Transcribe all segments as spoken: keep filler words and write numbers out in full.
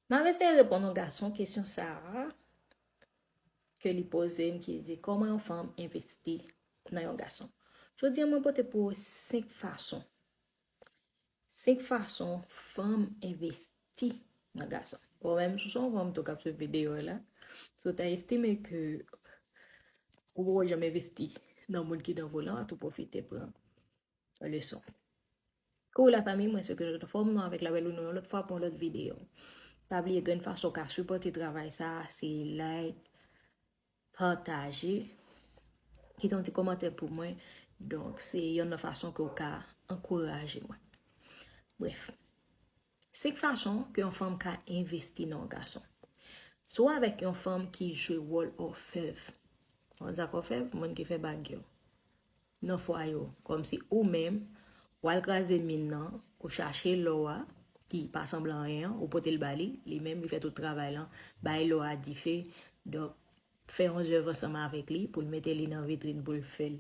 M ap eseye reponn yon gason kesyon sa a ke li poze m, ki di, kòman yon fanm envesti nan yon gason? Jodi a, mwen pote pou ou senk fason. Senk fason fanm envesti nan gason. Bon, menm si w se yon fanm tou k ap swiv videyo a la, si w ta estime ke ou poko janm envesti nan moun ki nan volan an, tou pwofite pran leson. Kou la fanmi, mwen swete nou tout anfòm, nou avèk la bèl ou nou yon lòt fwa pou yon lòt videyo. Pa bliye grenn fason w ka sipòte travay sa a, se like, pataje, kite yon ti kòmantè pou mwen. Donk, se yonn nan fason ke w ka ankouraje mwen. Brèf, senk fason ke yon fanm ka envesti nan yon gason. Si w avèk yon fanm ki jwe wòl òfèv, konn sa k òfèv, moun ki fè bag yo nan fwaye w, kòmsi ou menm, w al kraze min nan, ou chache lò a, ki pa sanble anyen an, ou pote l ba li, li menm, li fè tout travay lan, bay lò a dife, donk, fè yon zèv ansanm avèk li, pou l mete li nan vitrin, pou l fè l,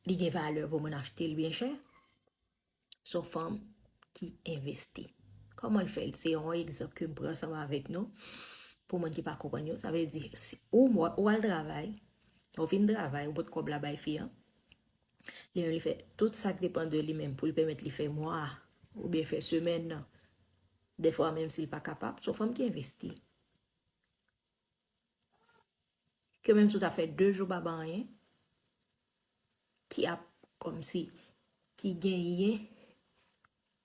li gen valè pou moun achte l byen chè. Se yon fanm ki envesti. Kòman l fè l? Se yon egzanp ke m pran ansanm avèk nou, pou moun ki pa konprann yo. Sa vle di, si ou, ou al travay, ou fin travay, ou pot kòb la bay fi an, li menm li fè tout sa k depann de li menm pou l pèmèt li fè mwa a, oubyen fè semèn nan. Dèfwa, menm si l pa kapab, se yon fanm ki envesti. Ke menm si w ta fè de jou pa bay anyen, ki ap, kòmsi, ki genyen,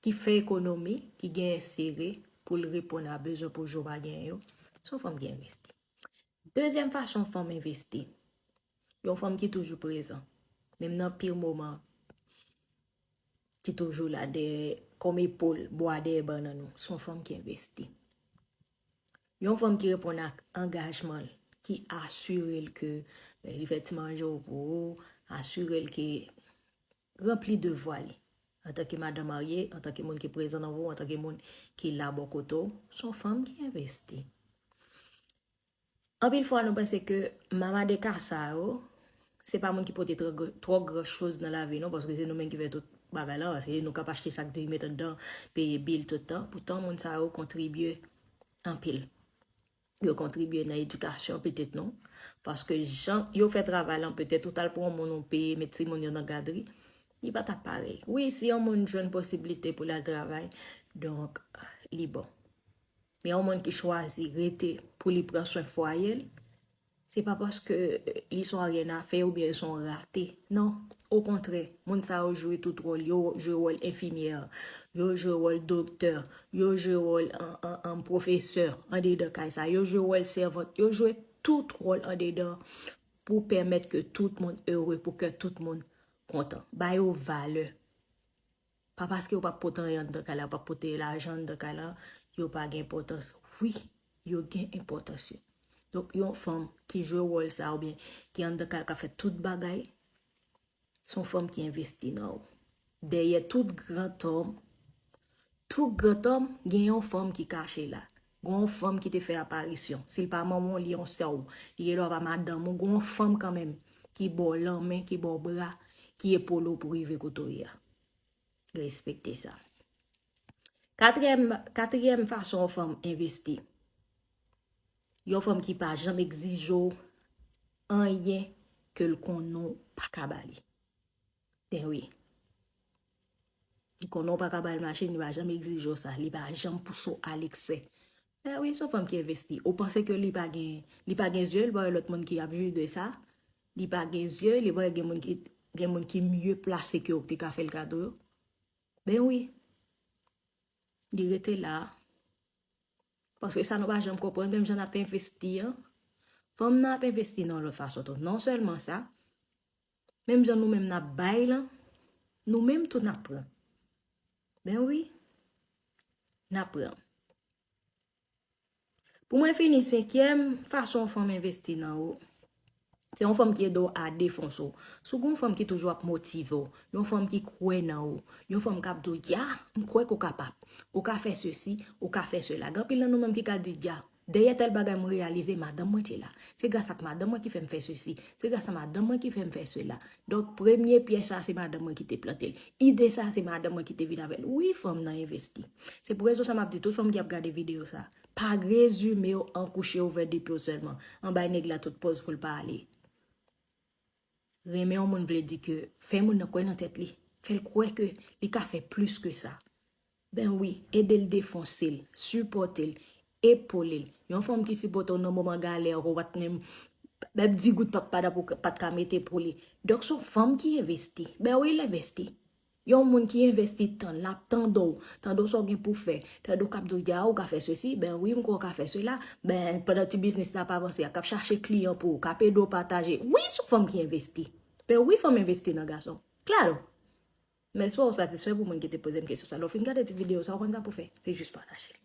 ki fè ekonomi, ki genyen sere pou l reponn a bezwen pou jou pa genyen yo, se yon fanm ki envesti. Dezyèm fason fanm envesti, yon fanm ki toujou prezan, menm nan pi moman, ki toujou la dèyè, kòm epòl, bwa dèyè bannann ou, se yon fanm ki envesti. Yon fanm ki reponn ak angajman l, ki asire l ke, eh, li fè ti manje w pou ou, asire l ke ranpli devwa li. Antanke madanm marye, antanke moun ki prezan nan vi w, antanke moun ki la bò kote w, se yon fanm ki envesti. Anpil fwa, nou panse ke mama de kasa yo, se pa moun ki pote twò gr-, twò gran choz nan lavi nou, paske se nou menm ki fè tout bagay la, paske nou k ap achte sak diri, met anndan, peye bil tout tan. Poutan, moun sa yo kontribye anpil. Yo kontribye nan edikasyon pitit nou. Paske jan yo fè travay lan, petèt ou t al pran yon moun ou peye, met timoun yo nan gadri, li pa t ap parèy. Wi, si yon moun jwenn posiblite pou l al travay, donk, li bon. Men yon moun ki chwazi rete pou li pran swen fwaye l, se pa paske li se yon aryennafè oubyen li se yon rate. Non, okontrè, moun sa yo jwe tout wòl. Yo jwe wòl enfimyè, yo jwe wòl doktè, yo jwe wòl an, an, an pwofesè andedan kay sa, yo jwe wòl sèvant, yo jwe tout wòl andedan pou pèmèt ke tout moun ere, pou ke tout moun kontan. Ba yo valè. Pa paske yo p ap pote anyen anndan kay la, yo p ap pote lajan anndan kay la, yo pa gen enpòtans. Wi, yo gen enpòtans yo. Donk, yon fanm ki jwe wòl sa oubyen ki anndan kay la, k ap fè tout bagay, se yon fanm ki envesti nan ou. Dèyè tout grantòm, tout grantòm, gen yon fanm ki kache la. Gen yon fanm ki te fè aparisyon. Si l pa manman w, li yon sè w. Li gendwa pa madanm ou. Gen yon fanm kanmenm ki ba w lanmen, ki ba w bra, ki epole w pou w rive kote w ye a. Respekte sa. Katriyèm, katriyèm fason yon fanm envesti. Yon fanm ki pa janm egzije w anyen ke l konnen w pa ka ba li. Ben wi. Li konnen w pa ka ba l machin, li pa janm egzije w sa, li pa janm pouse w alekse. Ben wi, se yon fanm ki envesti. Ou panse ke li pa gen, li pa gen zye, li pa wè lòt moun ki ap viv de sa? Li pa gen zye, li pa wè gen moun ki, gen moun ki mye plase ke w te ka fè l kado yo? Ben wi. Li rete la. Paske sa nou pa janm konprann, menm jan n ap envesti an, fanm nan ap envesti nan yon lòt fason tou. Non sèlman sa, menm jan nou menm n ap bay lan, nou menm tou n ap pran. Ben wi, n ap pran. Pou mwen fini, senkyèm fason yon fanm envesti nan ou, se yon fanm ki ede w a defonse w. Si w gen yon fanm ki toujou ap motive w, yon fanm ki kwè nan ou, yon fanm k ap di w, "Ya, m kwè ke w kapab. Ou ka fè sesi, ou ka fè sela." Gen anpil nan nou menm ki ka di, "Ya, Dèyè tèl bagay, mwen reyalize madanm mwen te la. Se gras ak madanm mwen ki fè m fè sesi. Se gras a madanm mwen ki fè m fè sela. Donk, premye pyès sa, se madanm mwen ki te plante l. Ide sa, se madanm mwen ki te vin avè l. Wi, fanm nan envesti. Se pou rezon sa m ap di tout fanm ki ap gade videyo sa, pa rezime w an kouche ouvè de pye w sèlman. An bay nèg la tout pòz pou l pa ale. Renmen yon moun vle di ke fè moun nan kwè nan tèt li. Fè l kwè ke li ka fè plis ke sa. Ben wi, ede l defonse l, sipòte l, epole l. Yon fanm ki sipòte w nan moman galè, ou pa t menm, menm di goud pa, pa, pa t ka mete pou li. Donk, se yon fanm ki envesti. Ben wi, l envesti. Yon moun ki envesti tan l, l ap tande w, tande w sa w gen pou fè, tande w k ap di w, ya, ou ka fè sesi, ben wi, m kwè w ka fè sela, ben, pandan ti biznis la ap avanse a, k ap chache kliyan pou ou, k ap ede w pataje. Wi, se yon fanm ki envesti. Ben wi, fanm envesti nan gason. Klaro. M espere w satisfè pou moun ki te poze m kesyon sa. Lè w fin gade ti videyo sa, ou konn sa pou fè. Se jis pataje l.